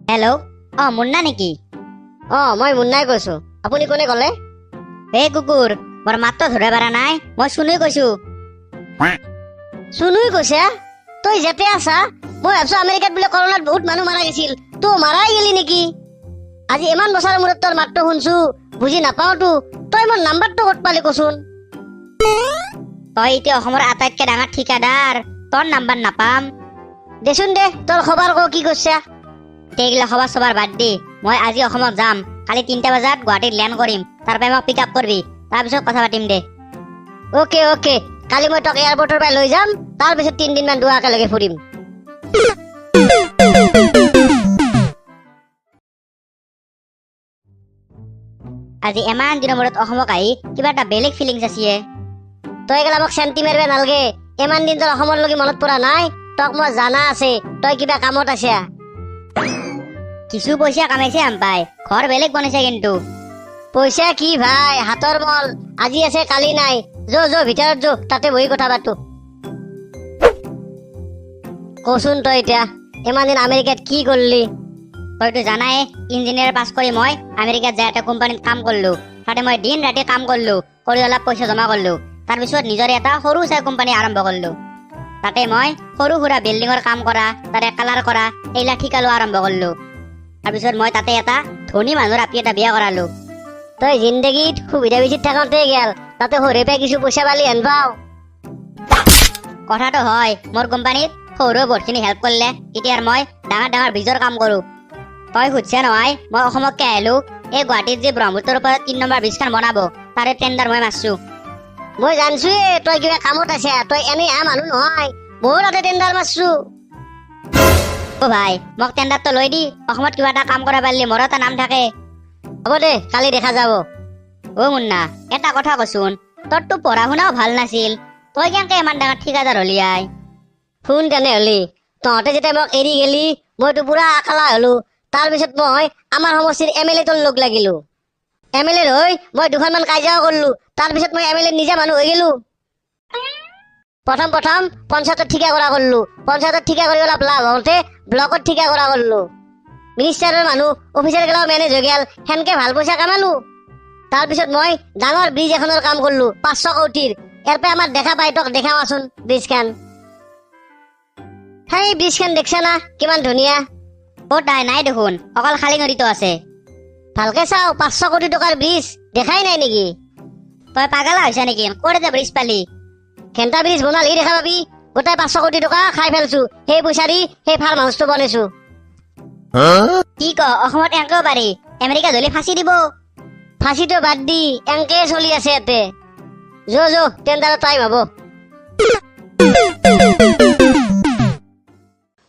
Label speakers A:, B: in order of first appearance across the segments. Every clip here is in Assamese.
A: হেল্ল', অ মুন্না নেকি?
B: অ, মই মুন্নাই কৈছো। আপুনি কোনে ক'লে?
A: এই কুকুৰ, মোৰ মাতটো ধৰিব পৰা নাই, মই চুনুই কৈছো।
B: চুনুই কৈছা? তই যেতে আছা, মই ভাবছো আমেৰিকাত বোলে কৰোণাত বহুত মানুহ মাৰা গৈছিল, তই মাৰাই গেলি নেকি? আজি ইমান বছৰৰ মূৰত তোৰ মাতটো শুনছো, বুজি নাপাওঁতো। তই মোৰ নাম্বাৰটো ক'ত পালি কচোন?
A: তই এতিয়া অসমৰ আটাইতকৈ ডাঙৰ ঠিকাদাৰ, তোৰ নাম্বাৰ নাপাম?
B: দেচোন দে, তোৰ খবৰ ক, কি কৰছা?
A: এইগিলা খবৰ চবৰ বাদ দি, মই আজি অসমত যাম। কালি 3টা বজাত গুৱাহাটীত লেণ্ড কৰিম, তাৰ পৰা মোক পিক আপ কৰিবি, তাৰপিছত কথা পাতিম দে।
B: অ'কে অ'কে, কালি মই তোক এয়াৰপৰ্টৰ পৰা লৈ যাম, তাৰপিছত 3 দিনমান দুৱা একেলগে ফুৰিম।
A: আজি ইমান দিনৰ মূৰত অসমক আহি কিবা এটা বেলেগ ফিলিংছ আছে।
B: তই গেলা মোক চেণ্টি মাৰিব নালগে। ইমান দিন তোৰ অসমৰ লগি মনত পৰা নাই? তোক মই জানা আছে, তই কিবা কামত আছা।
A: কিছু পইচা কামাইছে আম পাই, ঘৰ বেলেগ বনাইছে কিন্তু।
B: পইচা কি ভাই, হাতৰ মল, আজি আছে কালি নাই। যো যো, ভিতৰত যো, তাতে বহি কথা পাতো। কচোন, তই এতিয়া ইমান দিন আমেৰিকাত কি কৰিলি?
A: তইতো জানাই, ইঞ্জিনিয়াৰ পাছ কৰি মই আমেৰিকাত যাই এটা কোম্পানীত কাম কৰিলো। তাতে মই দিন ৰাতি কাম কৰিলো, কৰি অলপ পইচা জমা কৰিলো। তাৰপিছত নিজৰে এটা সৰু চাই কোম্পানী আৰম্ভ কৰিলো। তাতে মই সৰু সুৰা বিল্ডিঙৰ কাম কৰা, তাতে কালাৰ কৰা, এইবিলাক ঠিকা লোৱা আৰম্ভ কৰিলো। তাৰপিছত মই তাতে এটা ধনী মানুহৰ আপি এটা বিয়া কৰালো।
B: তই জিন্দগীত সুবিধা বেছি থাকোঁতে গেল, তাতে সৰে পাই কিছু পইচা পালি হেন পাও।
A: কথাটো হয়, মোৰ কোম্পানীত সৰু বহুতখিনি হেল্প কৰিলে। এতিয়া মই ডাঙৰ ডাঙৰ ব্ৰিজৰ কাম কৰো। তই সুধছে নহয় মই অসমতকে আহিলো। এই গুৱাহাটীত যে ব্ৰহ্মপুত্ৰৰ ওপৰত 3 নম্বৰ ব্ৰিজখন বনাব, তাৰে টেণ্ডাৰ মই মাৰছো।
B: মই জানছোৱে তই কিবা কামত আছে, তই এনেই আহা মানুহ নহয়। ময়ো তাতে টেণ্ডাৰ মাৰছো।
A: অ ভাই, মোক টেণ্ডাৰটো লৈ দি, অসমত কিবা এটা কাম কৰা পাৰিলে মোৰো এটা নাম থাকে।
B: হ'ব দে, কালি দেখা যাব।
A: অ মুন্না, এটা কথা কচোন, তোৰতো পঢ়া শুনাও ভাল নাছিল, তই কেনেকে ইমান ডাঙৰ ঠিকাদাৰ হলি আই?
B: শুন তেনেহ'লে, তহঁতে যেতিয়া মোক এৰি গেলি, মইতো পুৰা আকালা হলো। তাৰপিছত মই আমাৰ সমষ্টিৰ এম এল এ তোৰ লগ লাগিলো। এম এল এৰ হৈ মই দুখনমান কাজিয়াও কৰিলো। তাৰপিছত মই এম এল এৰ নিজা মানুহ হৈ গেলো। প্ৰথম প্ৰথম পঞ্চায়তত ঠিকা কৰা কৰিলো। পঞ্চায়তত ঠিকা কৰি অলপ লাভ হওঁতে ব্লকত ঠিকা কৰা কৰিলো। মিনিষ্টাৰৰ মানুহ, অফিচাৰ গেলাও মেনেজ হৈ গেল। সেনকে ভাল পইচা কামালো। তাৰপিছত মই ডাঙৰ ব্ৰিজ এখনৰ কাম কৰিলো, 500 কোটিৰ। ইয়াৰ পৰা আমাৰ দেখা পাই, তোক দেখাওঁচোন ব্ৰিজখন। সেই ব্ৰিজখন দেখছা না, কিমান ধুনীয়া?
A: অ তাই নাই দেখোন, অকল খালী নদীটো আছে।
B: ভালকে চাও, 500 কোটি টকাৰ ব্ৰিজ, দেখাই নাই নেকি?
A: তই পাগলা হৈছা নেকি? ক'ত এটা ব্ৰিজ পালি?
B: ঘেণ্টা ব্ৰিজ বনালি দেখা পাবি। গোটেই 500 কোটি টকা খাই ফেলছো। সেই পইচা দি সেই ফাৰ্ম হাউচটো বনাইছো।
A: কি ক, অসমত এনেকেও পাৰি? আমেৰিকা ধৰি ফাঁচি দিব।
B: ফাঁচিটো বাদ দি, এনকে চলি আছে ইয়াতে। যো যো, টেণ্ডাৰৰ টাইম হ'ব।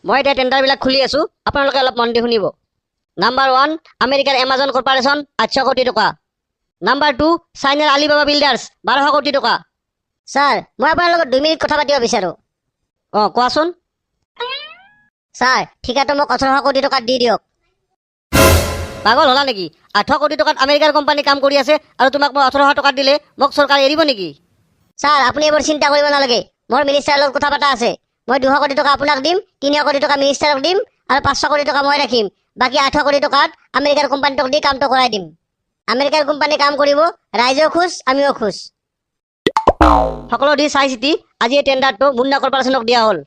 B: মই এতিয়া টেণ্ডাৰবিলাক খুলি আছো, আপোনালোকে অলপ মন দি শুনিব। নাম্বাৰ 1, আমেৰিকাৰ এমাজন কৰ্পৰেশ্যন, 800 কোটি টকা। নাম্বাৰ 2, চাইনাৰ আলিবাবা বিল্ডাৰ্ছ, 1200 কোটি টকা। ছাৰ, মই আপোনাৰ লগত 2 মিনিট কথা পাতিব বিচাৰোঁ। অঁ, কোৱাচোন। ছাৰ, ঠিকাটো মোক 1800 কোটি টকাত দি দিয়ক। পাগল হলা নেকি? 800 কোটি টকাত আমেৰিকাৰ কোম্পানী কাম কৰি আছে আৰু তোমাক মই 1800 টকাত দিলে মোক চৰকাৰে এৰিব নেকি? ছাৰ, আপুনি এইবোৰ চিন্তা কৰিব নালাগে। মোৰ মিনিষ্টাৰৰ লগত কথা পতা আছে। মই 200 কোটি টকা আপোনাক দিম, 300 কোটি টকা মিনিষ্টাৰক দিম আৰু 500 কোটি টকা মই ৰাখিম। বাকী 800 কোটি টকাত আমেৰিকাৰ কোম্পানীটোক দি কামটো কৰাই দিম। আমেৰিকাৰ কোম্পানী কাম কৰিব, ৰাইজেও খুচ, আমিও খুচ। সকলো দি চাই চিতি আজি এই টেণ্ডাৰটো মুন্না কৰ্পৰেশ্যনক দিয়া হ'ল।